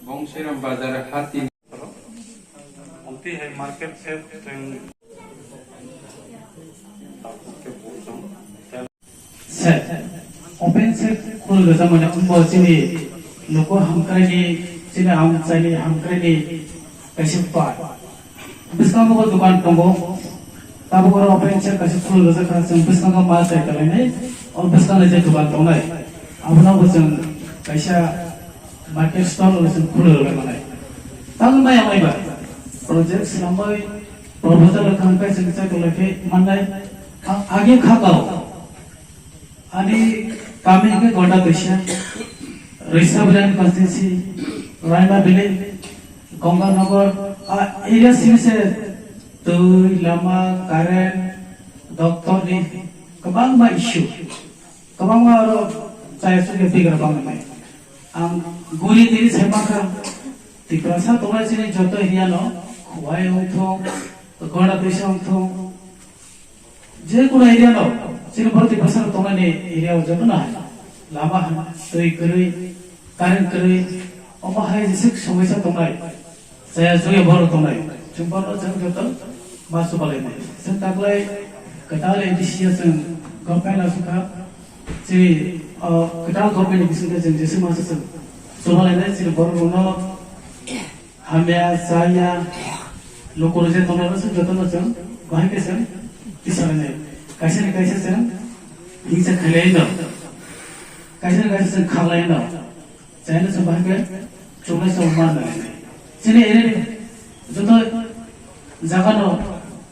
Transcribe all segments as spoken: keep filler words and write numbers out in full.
Bongsiram bazar hati. Amtwi hai market shed teng. Shed. Open shed khulwi rwjakmani wngkha chini luku hamkraini, chini amchaini hamkraini kaisa part. Bwskango bo dukan tongo. Tabuk oro open shed kaisa khulwi rwjak kha, chwng bwskango mal chai tonglainai. O bwskango je dukan tongnai, abono bo chwng kaisa market stall rok se khulwi rwlai manai. Tamo maya maiba project swnamwi proposal rok thang khe chwng chai tonglaikhe mannai. A-, agi khakao ani kami hwnkhe Gonda Toisa, Risa Biryani constituency, Raima Valley, Gonganagar, a area simi se twi, lama, current, doctor ni kwbangma issue. Kwbangma oro chaya chukya bigra bangmani. Ang guri tini sai mankha, Tiprasa tongnai chini joto area no, Khowai wngthung, Gonda Toisa wngthung, je kono area no, chini borok Tiprasa tongnani area o joto no hai. Lama hai, twi kwrwi, current kwrwi, omo hai jesa somosa tongnai. Chaya chukya borok tongnai. Chwng bono chwng joto ma chubalainai. Chwng taklai kwtal A D C o chwng government asukha. Chini, o, kwtal government ni bisingtwi chwng jesa masa chwng chubalainai. Chini borok rokno hamya, chaya, lukurok je tongnai rok chwng jotono chwng bahai khe chwng tisalainai. Kaisa ni kaisa chwng hingsa khailai no. Kaisa ni kaisa chwng khaklai no. China se bahai khe chuknai se man nai. Chini ere joto jaga no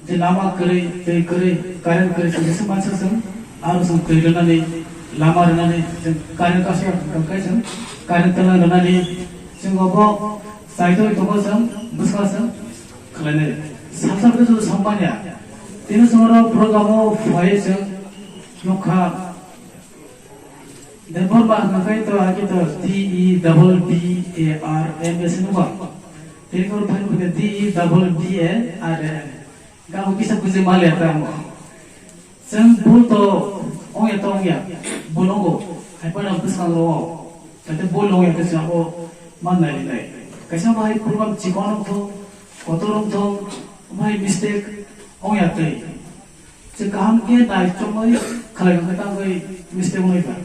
je lama kwrwi, twi kwrwi, current kwrwi, se se mansa se aro se twi rwnani, lama rwnani, je current kaisa tongkhe se current tala rwnani, se obo saitwi tongo se bwskango se khlainai. Sasa bwskango se manya. Tini se oro program o phai se nukha. Debbarma hwnkha khe to agi to D E double B A R M S hinwi ba. Tini kor phai hwnkha D E double B A R A M. Gabo kisa buji maliya ta mo. Chwng bul to ongya to ongya. Bul ongo. Hai phano bwskango. Tei bul ongya khe chwng o man nai nai. Kaisa bai program chikon wngthung, kotor wngthung, bai mistake ongya tei. Chwng kaham khe nai chongwi khlai hwnkhe tangwi mistake wngnai ba.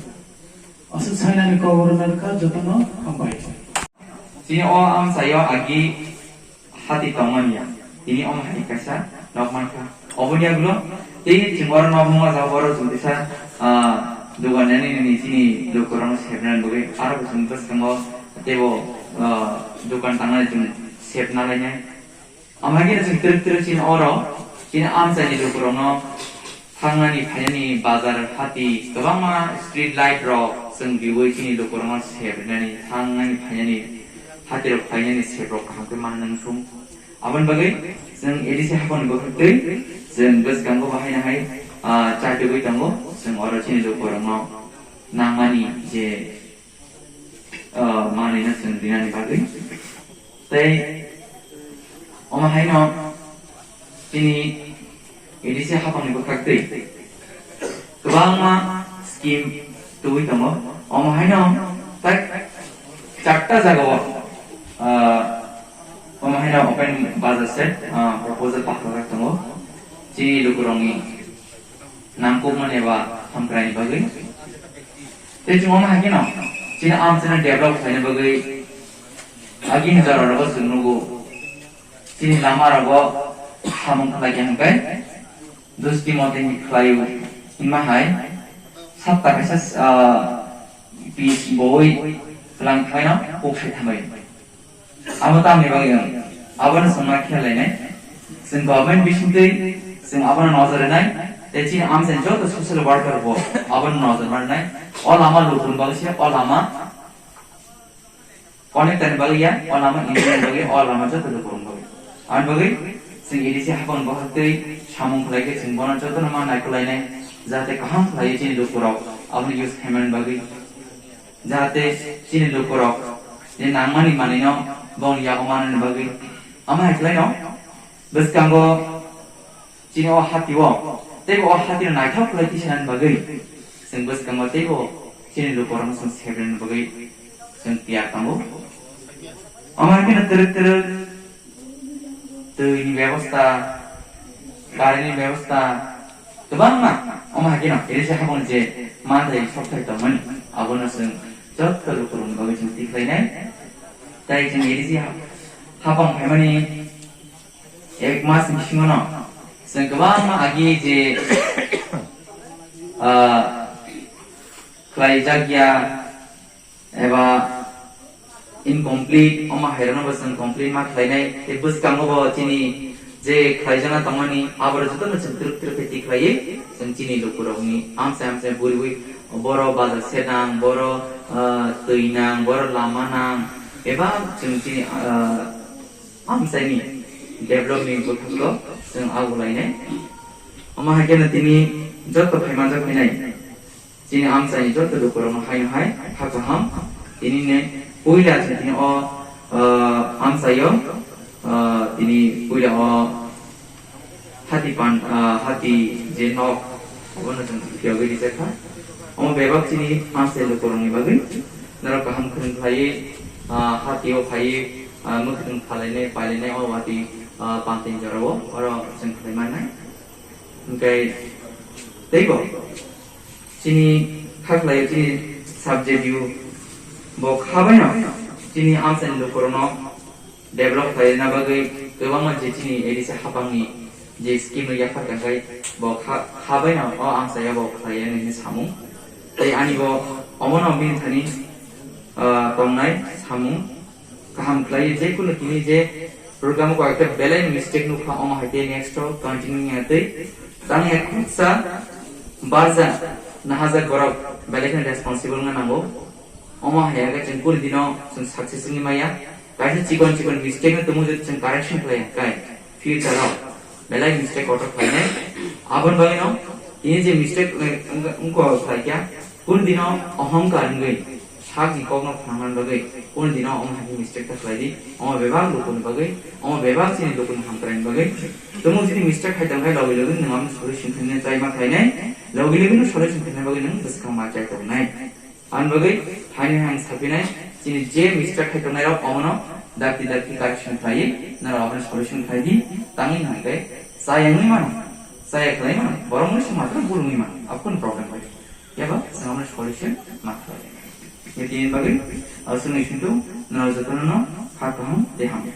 Aswk sainani kok rwna rwkha jotono hambai. Chini o amchaio agi hati tongmani ya. Tini omo hai kaisa nok mankha. Oboni yagulo tei chwng oro nok nungma jaga oro chwng kisa, ah, dogan nani nini chini lukurokno sepnani bagwi aro bo chwng bwskango teibo, ah, dogan tangnai chwng sepna lainai. Amagini chwng twrwk twrwk chini oro, chini amchaini lukurokno thangnani phainani bazar hati kwbangma street light rok chwng riwi chini lukurokno sep rinani thangnani phainani hati rok phainani sep rok kaham khe manna nang sung. Aboni bagwi chwng A D C haphangni bwkhak twi chwng bwskango bo haino hai, ah, chatugwi tongo, chwng oro chini lukurokno nangmani je ah, manwino chwng rinani bagwi. Tei omo haino chini A D C haphangni bwkhak twi kwbangma scheme tubui tongo. Omo haino tak charta jagao, ah, omo haino open bazar se, ah, proposal pathajak tongo. Chini lukurokni nangkukmani eba hamkraini bagwi. Tei chwng omo hai kheno chini amchaino develop khlaina bagwi agini jora rogo chwng nugo. Chini lama rogo samung khlai khe hwnkhe dosti mote hinwi khlaio hinma hai sapta kaisa, ah, pis boi kwlang khlaino kok sai thambai. Abo tamni bagwi wng, abono chwng ma khel lainai. Chwng government bisingtwi chwng abono nojor rwnai, tei chini amchaini joto social worker bo abono nojor ma rwnai. O lama lukurung bagwi se o lama connector ni bagwi ya, o lama engineer ni bagwi, o lama joto lukurung bagwi. Ani bagwi chwng A D C hapang bahai twi samung khlai khe chwng bono jotono ma naikolai nai, jahate kaham khlaiwi chini lukurok abono use khaimani bagwi, jahate chini lukurok je nangmani manwi no bongni yago manani bagwi. Amo hai khlai no bwskango chini o hati o, teibo o hati no naithok khlai tisanani bagwi chwng bwskango teibo chini lukurokno chwng sebrini bagwi chwng tiyar tongo. Omo hai kheno twrwk twrwk twi ni bebosta, current ni bebosta, kwbangma omo hai kheno A D C hapang je manthai sokthai tongmani, abono chwng joto lukurokni bagwi chwng tikhlainai. Tai chwng A D C ha-, hapang phaimani ek mas ni bisingo no chwng kwbangma agi je, ah, khlaijakya eba incomplete, omo hairokno bo chwng complete ma khlainai. Tei bwskango bo chini je khlaijakna tongmani, aborok jotono chwng twrwk twrwk khe tikhlaiwi chwng chini lukurokni amchai amchai buriwi, boro bazar se nang, boro, ah, twi nang, boro lama nang, eba chwng chini, ah, amchaini development bwkhakno chwng ago lainai. Omo hai kheno tini joto phaimanjak phainai chini amchaini joto lukurokno haino hai kha kaham. Tini ne puila chwng tini o, ah, amchaio, ah, tini puila o hati pan, ah, hati je nok, obono chwng phiyogwi rijak kha. Omo bebak chini amchai lukurokni bagwi norok kaham khwrwng khlaiwi, ah, hati o phaiwi, ah, mwkhwtwng phalainai pailainai o watwi, ah, pantini jorao oro chwng khlai mannai. Hwnkhe teibo chini kha khlai chini subject view bo kha baino chini amchaini lukurokno develop khlaina bagwi kwbangma je chini A D C hapangni je scheme rok yaphar kha khai bo kha, kha baino o amchai bo khlaiya nini samung. Tei ani bo omono bini thani, ah, tongnai samung kaham khlaiwi je kunu tini je program o koi ekta belai mistake nukha, omo hai khe next o continue wngya tei tang ek khoroksa barja nahajak borok belai kheno responsible wngna nango. Omo hai khe chwng kunu dino chwng success wngwi maya. Kaisa chikon chikon mistake no tongmung jodi chwng correction khlai ya kai future o belai mistake kotor khlainai. Aboni bagwino tini je mistake, eh, wng-, wngkha khlaikha, kunu dino ohongkar wngwi sakni kokno phnangna bagwi kunu dino omo hai khe mistake ta khlai di, omo bebak lukuni bagwi, omo bebak chini lukuni hamkraini bagwi. Tongmung jodi mistake khai tongkha logi logi nwng omo solution khaina chai ma khlainai, logi logi no solution khaina bagwi nwng bwskang ma chai tongnai. Ani bagwi haino hai ang sapinai, chini je mistake khai tongnai rok omono dakti dakti correction khlaiwi norok abono solution khlai di, tangwi hwnkhe chayangwi mano, chaya khlai mano, borok mui se matwrwng bulungwi mano, abo kunu problem bai. Yaba chwng abono solution ma khlai. Tini bagwi aswk ni sintu norok jotono no kha kaham tei hamya.